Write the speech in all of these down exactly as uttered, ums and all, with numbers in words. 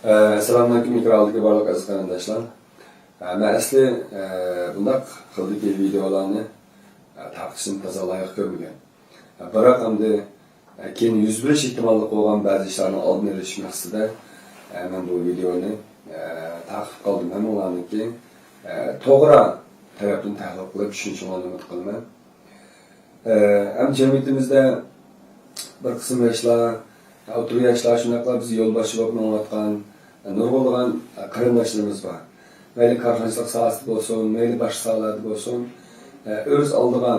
ئەسسالامۇئەلەيكۇم، ئېكران ئالدىدىكى بارلىق ئەزىز قېرىنداشلار. ئە، مەن ئەسلى، ئە، بۇنداق خىلدىكى ۋىدېئولارنى، ئە، تارقىتىشنى تازا لايىق كۆرمىگەن. ئە، بىراق ئەمدى، ئە، كېيىن يۈز بېرىش ئېھتىماللىق بولغان بەزى ئىشلارنىڭ ئالدىنى ئېلىش مەقسىتىدە، ئە، مەن بۇ ۋىدېئونى، ئە، تارقىتىپ قالدىم. ھەم ئۇلارنىڭكى، ئە، توغرا تەرەپنى تەھلىل قىلىپ چۈشىنىشىڭلارنى ئۈمىد قىلىمەن. ئە، ھەم جەمئىيىتىمىزدە بىر قىسىم ياشلار، ئوتتۇرا ياشلار، شۇنداقلا بىز يولباشچى بولۇپ مېڭىۋاتقان نۇرغۇنلىغان قېرىنداشلىرىمىز بار. مەيلى كارخانىچىلىق ساھەسىدە بولسۇن، مەيلى باشقا ساھەلەردە بولسۇن، ئۆز ئالدىغا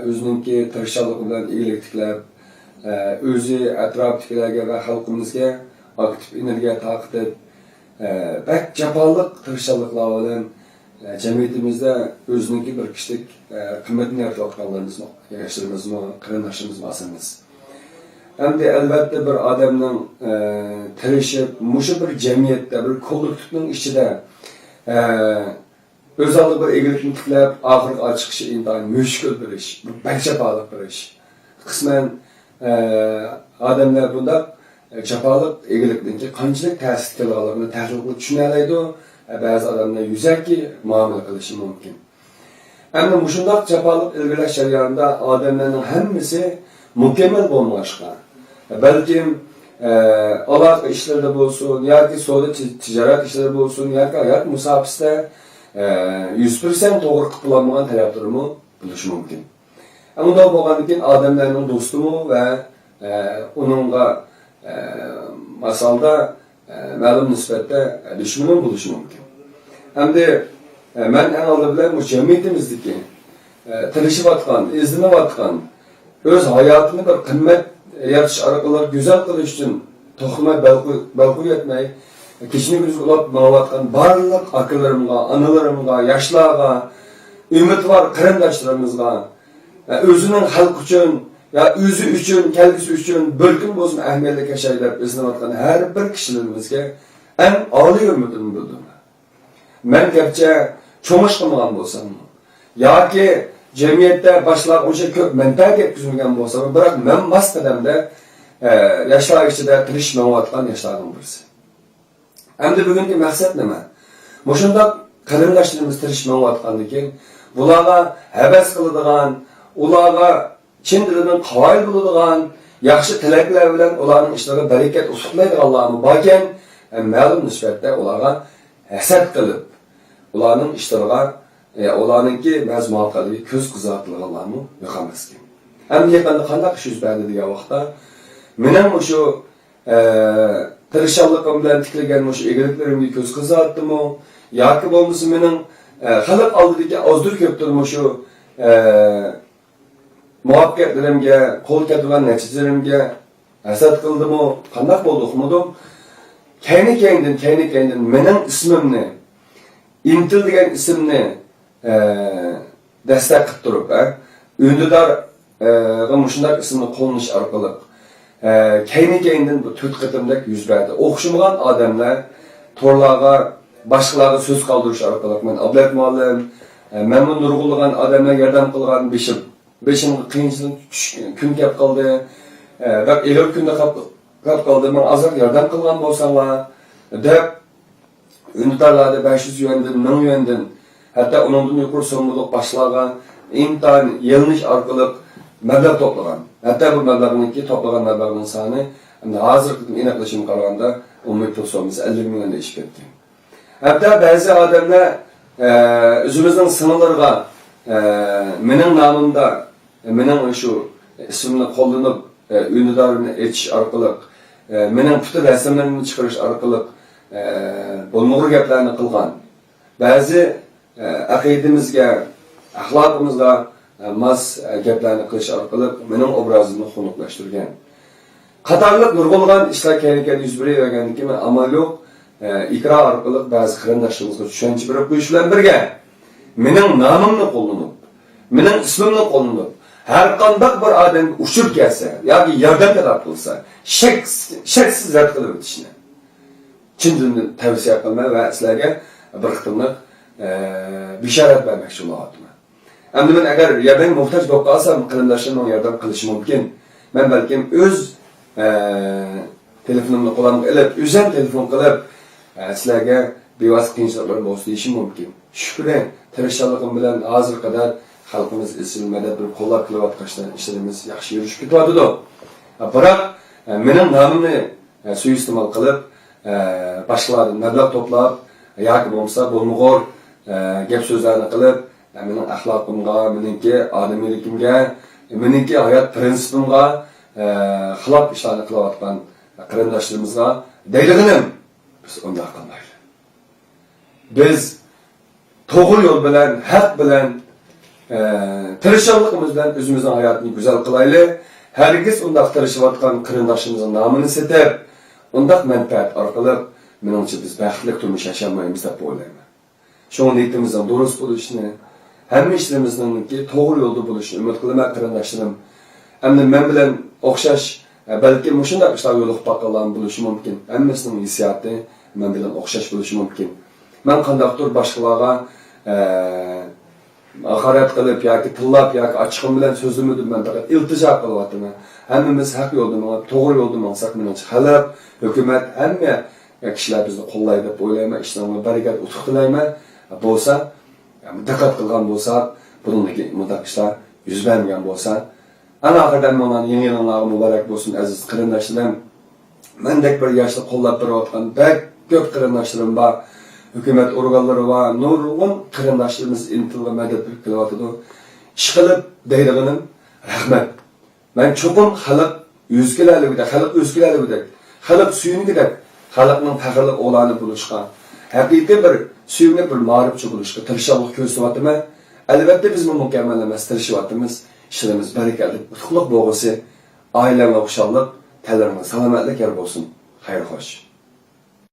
ئۆزىنىڭكى تىرىشچانلىقى بىلەن ئىگىلىك تىكلەپ، ئۆزى، ئەتراپىدىكىلەرگە ۋە خەلقىمىزگە ئاكتىپ ئېنېرگىيە تارقىتىپ، بەك جاپالىق تىرىشچانلىقلار بىلەن جەمئىيىتىمىزدە ئۆزىنىڭكى بىر كىشىلىك، ئە، قىممىتىنى يارىتىۋاتقانلىرىمىزمۇ، ياشلىرىمىزمۇ، قېرىنداشلىرىمىزمۇ ئاز ئەمەس. ئەمدى ئەلۋەتتە بىر ئادەمنىڭ، ئە، تىرىشىپ، مۇشۇ بىر جەمئىيەتتە، بىر كوللېكتىپنىڭ ئىچىدە، ئە، ئۆز ئالدىغا بىر ئىگىلىكنى تىكلەپ، ئاخىرىغا چىقىشى ئىنتايىن مۈشكۈل بىر ئىش، بەك جاپالىق بىر ئىش. قىسمەن، ئە، ئادەملەر بۇنداق، ئە، جاپالىق ئىگىلىكنىڭكى قانچىلىك تەسىر كېلىدىغانلىقىنى تەھلىل قىلىپ چۈشىنەلەيدۇ. ئە، بەزى ئادەملەر يۈزەكى مۇئامىلە قىلىشى مۇمكىن. ئەمدى مۇشۇنداق جاپالىق ئىلگىرىلەش جەريانىدا ئادەملەرنىڭ ھەممىسى مۇكەممەل بولمىغاچقا، بەلكىم، ئە، ئالاقە ئىشلىرىدا بولسۇن ياكى سودا تىج-، تىجارەت ئىشلىرىدا بولسۇن ياكى ھايات مۇساپىسىدە، ئە، يۈز پىرسەنت توغرا قىلىپ بولالمىغان تەرەپلىرىمۇ بولۇشى مۇمكىن. ئۇنداق بولغاندىن كېيىن ئادەملەرنىڭ دوستىمۇ ۋە، ئە، ئۇنىڭغا، ئە، ماسالدا، ئە، مەلۇم نىسبەتتە، ئە، دۈشمىنىمۇ بولۇشى مۇمكىن. ئەمدى، ئە، مەن ئەڭ ئالدى بىلەن مۇشۇ جەمئىيىتىمىزدىكى، ئە، تىرىشىۋاتقان، ئىزدىنىۋاتقان، ئۆز ھاياتىنى بىر قىممەت يارىتىش ئارقىلىق گۈزەل قىلىش ئۈچۈن توختىماي بەل قوي-، بەل قويۇۋەتمەي، كېچىنى كۈندۈزگە ئۇلاپ ماڭىۋاتقان بارلىق ئاكىلىرىمغا، ئانىلىرىمغا، ياشلارغا، ئۈمىدۋار قېرىنداشلىرىمىزغا، ئۆزىنىڭ خەلقى ئۈچۈن يا ئۆزى ئۈچۈن، كەلگۈسى ئۈچۈن بىر كۈن بولسىمۇ ئەھمىيەتلىك ياشاي دەپ ئىزدىنىۋاتقان ھەر بىر كىشىلىرىمىزگە ئەڭ ئالىي ھۆرمىتىمنى بىلدۈرىمەن. مەن گەرچە چوڭ ئىش قىلمىغان بولساممۇ ياكى جەمئىيەتتە باشقىلارغا ئۇنچە كۆپ مەنپەئەت يەتكۈزمىگەن بولساممۇ، بىراق مەن ماس قەدەمدە، ئە، ياشلار ئىچىدە تىرىشىپ مېڭىۋاتقان ياشلاردىن بىرسى. ئەمدى بۈگۈنكى مەقسەت نېمە؟ مۇشۇنداق قېرىنداشلىرىمىز تىرىشىپ مېڭىۋاتقاندىكىن، بۇلارغا ھەۋەس قىلىدىغان، ئۇلارغا چىن دىلىدىن قايىل بولىدىغان، ياخشى تىلەكلەر بىلەن ئۇلارنىڭ ئىشلىرىغا بەرىكەت ئۇتۇقلايدىغانلارمۇ باركەن، مەلۇم نىسبەتتە ئۇلارغا ھەسەت قىلىپ، ئۇلارنىڭ ئىشلىرىغا، ئۇلارنىڭكى بەزى ماقالىلىرىگە كۆز قىزارتىدىغانلارمۇ يوق ئەمەسكەن. ئەمدى يېقىندا قانداق ئىش يۈز بەردى دېگەن ۋاقىتتا، مېنىڭ مۇشۇ ئە، تىرىشچانلىقىم بىلەن تىكلىگەن مۇشۇ ئىگىلىكلىرىمگە كۆز قىزارتتىمۇ؟ ياكى بولمىسا مېنىڭ، ئە، خەلق ئالدىدىكى ئازدۇر كۆپتۇر مۇشۇ، ئە، مۇۋەپپەقىيەتلىرىمگە، قول كەلتۈرگەن نەتىجىلىرىمگە ھەسەت قىلدىمۇ؟ قانداق بولدى ئۇقمىدىم. كەينى-كەينىدىن، كەينى-كەينىدىن مېنىڭ ئىسمىمنى، ئىنتىل دېگەن ئىسىمنى، ئە، دەستەك قىلىپ تۇرۇپ، ئە، ئۈندىدارغا مۇشۇنداق ئىسىمنى قوللىنىش ئارقىلىق، ئە، كەينى-كەينىدىن بۇ تۆت قېتىمدەك يۈز بەردى. ئوخشىمىغان ئادەملەر تورلارغا، باشقىلارغا سۆز قالدۇرۇش ئارقىلىق، مەن ئابلەت مۇئەللىم، ئە، مەنمۇ نۇرغۇنلىغان ئادەملەر ياردەم قىلغان، بېشىم، بېشىمغا قىيىنچىلىق چۈش-، كۈن كەپ قالدى، ئە، بەك ئېغىر كۈندە قاپ-، قاپ قالدى، ماڭا ئازراق ياردەم قىلغان بولساڭلار، دەپ، ئۈندىدارلاردا بەش يۈز يۈەندىن، مىڭ يۈەندىن، ھەتتا ئۇنىڭدىن يۇقىرى سوممىلىق باشلارغا ئىنتايىن يېلىنىش ئارقىلىق مەبلەغ توپلىغان. ھەتتا بۇ مەبلەغنىڭكى، توپلىغان مەبلەغنىڭ سانى، ئەمدى ھازىرقى ئېنىقلىشىمغا قارىغاندا، ئومۇمىي پۇل سوممىسى ئەللىك مىڭ يۈەندىن ئېشىپ كەتكەن. ھەتتا بەزى ئادەملەر، ئە، ئۆزىمىزنىڭ سىڭىللىرىغا، ئە، مېنىڭ نامىمدا، مېنىڭ شۇ ئىسمىمنى قوللىنىپ، ئە، ئۈندىدارنى ئېچىش ئارقىلىق، ئە، مېنىڭ پۈتۈن رەسىملىرىمنى چىقىرىش ئارقىلىق، ئە، بولمىغۇر گەپلەرنى قىلغان. بەزى، ئە، ئەقىدىمىزگە، ئەخلاقىمىزغا، ئە، ماس، ئە، گەپلەرنى قىلىش ئارقىلىق مېنىڭ ئوبرازىمنى خۇنۈكلەشتۈرگەن. قاتارلىق نۇرغۇنلىغان ئىشلار كەينى-كەينىدىن يۈز بېرىۋەرگەندىن كېيىن مەن ئامال يوق، ئە، ئېكران ئارقىلىق بەزى قېرىنداشلىرىمىزغا چۈشەنچە بېرىپ قويۇش بىلەن بىرگە، مېنىڭ نامىمنى قوللىنىپ، مېنىڭ ئىسمىمنى قوللىنىپ، ھەرقانداق بىر ئادەمگە ئۇچۇر كەلسە ياكى ياردەم تەلەپ قىلسا، شەك-، شەكسىز رەت قىلىۋېتىشنى چىن دىلىمدىن تەۋسىيە قىلىمەن ۋە سىلەرگە بىر قېتىملىق، ئە، بېشارەت بەرمەكچى بولۇۋاتىمەن. ئەمدى مەن ئەگەر ياردەمگە موھتاج بولۇپ قالسام، قېرىنداشلىرىم ماڭا ياردەم قىلىشى مۇمكىن. مەن بەلكىم ئۆز، ئە، تېلېفونۇمنى قولۇمغا ئېلىپ، ئۆزۈم تېلېفون قىلىپ، ئە، سىلەرگە بىۋاسىتە قىيىنچىلىقلار بولسا دېيىشىم مۇمكىن. شۈكرى، تىرىشچانلىقىم بىلەن ھازىرغا قەدەر خەلقىمىز ئىزچىل مەدەت بېرىپ قوللاپ كېلىۋاتقان ئىشلار، ئىشلىرىمىز ياخشى يۈرۈشۈپ كېتىۋاتىدۇ. ئە، بىراق، ئە، مېنىڭ نامىمنى، ئە، سۇيىئىستېمال قىلىپ، ئە، باشقىلاردىن مەبلەغ توپلاپ ياكى بولمىسا بولمىغۇر، ئە، گەپ سۆزلەرنى قىلىپ، ئە، مېنىڭ ئەخلاقىمغا، مېنىڭكى ئادىمىيلىكىمگە، مېنىڭكى ھايات پىرىنسىپىمغا، ئە، خىلاپ ئىشلارنى قىلىۋاتقان قېرىنداشلىرىمىزغا دەيدىغىنىم، بىز ئۇنداق قىلمايلى. بىز توغرا يول بىلەن، ھەق بىلەن، ئە، تىرىشچانلىقىمىز بىلەن ئۆزىمىزنىڭ ھاياتىنى گۈزەل قىلايلى. ھەرگىز ئۇنداق تىرىشىۋاتقان قېرىنداشلىرىمىزنىڭ نامىنى سېتىپ، ئۇنداق مەنپەئەت ئارقىلىق، مېنىڭچە، بىز بەختلىك تۇرمۇش ياشىيالمايمىز دەپ ئويلايمەن. شۇڭا نىيىتىمىزنىڭ دۇرۇس بولۇشىنى، ھەممە ئىشلىرىمىزنىڭكى توغرا يولدا بولۇشىنى ئۈمىد قىلىمەن، قېرىنداشلىرىم. ئەمدى مەن بىلەن ئوخشاش، بەلكى مۇشۇنداق ئىشلارغا يولۇقۇپ باققانلارمۇ بولۇشى مۇمكىن. ھەممىسىنىڭ ھېسسىياتى مەن بىلەن ئوخشاش بولۇشى مۇمكىن. مەن قانداقتۇر باشقىلارغا، ئە، ھاقارەت قىلىپ ياكى تىللاپ ياكى ئاچچىقىم بىلەن سۆزلىمىدىم، مەن پەقەت ئىلتىجا قىلىۋاتىمەن. ھەممىمىز ھەق يولدا مېڭىپ، توغرا يولدا ماڭساق، مېنىڭچە، خەلق، ھۆكۈمەت، ھەممە كىشىلەر بىزنى قوللايدۇ دەپ ئويلايمەن. ئىشلىرىڭلارغا بەرىكەت، ئۇتۇق تىلەيمەن. بولسا، دىققەت قىلغان بولساق، بۇنىڭدىن كېيىن مۇنداق ئىشلار يۈز بەرمىگەن بولسا. ئەڭ ئاخىرىدا ھەممىڭلارنىڭ يېڭى يىلىڭلارغا مۇبارەك بولسۇن، ئەزىز قېرىنداشلىرىم. مەندەك بىر ياشنى قوللاپ بېرىۋاتقان بەك كۆپ قېرىنداشلىرىم بار. ھۆكۈمەت ئورگانلىرى بار، نۇرغۇن قېرىنداشلىرىمىز ئىنتىلغا مەدەت بېرىپ كېلىۋاتىدۇ. ئىشقىلىپ دەيدىغىنىم، رەھمەت. مەن چوقۇم خەلق ئۆزگىلەلىگۈدەك، خەلق ئۆزگىلەلىگۈدەك، خەلق سۆيۈنگۈدەك، خەلقنىڭ پەخىرلىك ئوغلانى بولۇشقا، ھەقىقىي بىر سۆيۈملۈك بىر مائارىپچى بولۇشقا تىرىشچانلىق كۆرسىتىۋاتىمەن. ئەلۋەتتە، بىزمۇ مۇكەممەل ئەمەس، تىرىشىۋاتىمىز. ئىشلىرىمىز بەرىكەتلىك، ئۇتۇقلۇق بولغۇسى. ئائىلەڭلار خۇشاللىق، تەنلىرىڭلار سالامەتلىك يار بولسۇن. خەير خوش.